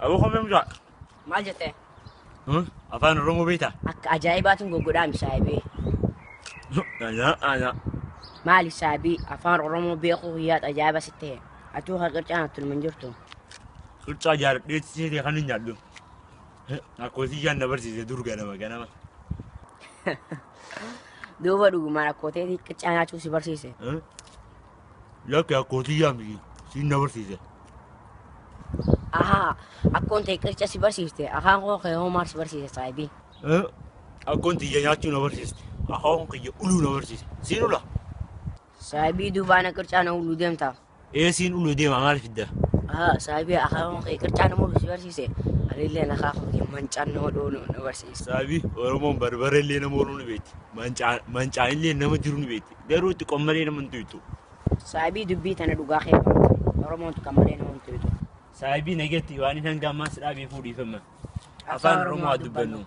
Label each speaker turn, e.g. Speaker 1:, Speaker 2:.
Speaker 1: Aboo komee mucaa.
Speaker 2: Maal jettee?
Speaker 1: Afaan Oromoo beektaa?
Speaker 2: Akka ajaa'ibaatiin goggodhaami saahibii.
Speaker 1: Anaa anaa.
Speaker 2: Maali saahibii afaan Oromoo beekuu hiyyaat ajaa'iba sitti ta'e. Atuu haa qircaan attunuma hin jirtu.
Speaker 1: Qircaa jaaladhee seetee kan hin nyaadhu. Akkootii ijaan na barsiise dur ganama ganama.
Speaker 2: Duuba dhugumaan akkooteetii qircaa nyaachuu si barsiise.
Speaker 1: Lakki akkootii ijaan miti siin na barsiise.
Speaker 2: Ahaa akkoon ta'e qirca si barsiiste afaan koo kee hoo maal si barsiise saahibii?
Speaker 1: Akkoon tiyya nyaachuu na barsiiste. Akaakuun kiyya uluu na barsiise. Siin ula.
Speaker 2: Saahibii duubaan qircaa na uluu deemta.
Speaker 1: Ee siin uluu deema maal fidda?
Speaker 2: Ahaa saahibii akaakuun kee qircaa nama uluu si barsiise. Anillee akaakuu kee mancaan nama dhoonu na barsiise.
Speaker 1: Saahibii Oromoon barbara illee nama ooluu ni beekti. Mancaan illee nama jiru ni beekti. Garuu itti qommalee nama hin tuytu.
Speaker 2: Saahibii dubbii tana dhugaa kee baata. Oromoon tuqa malee nama hin tuytu.
Speaker 1: Saahibii nageetti waan inni hanga ammaa si dhaabee fuudhiifama. Afaan Oromoo haa dubbannu.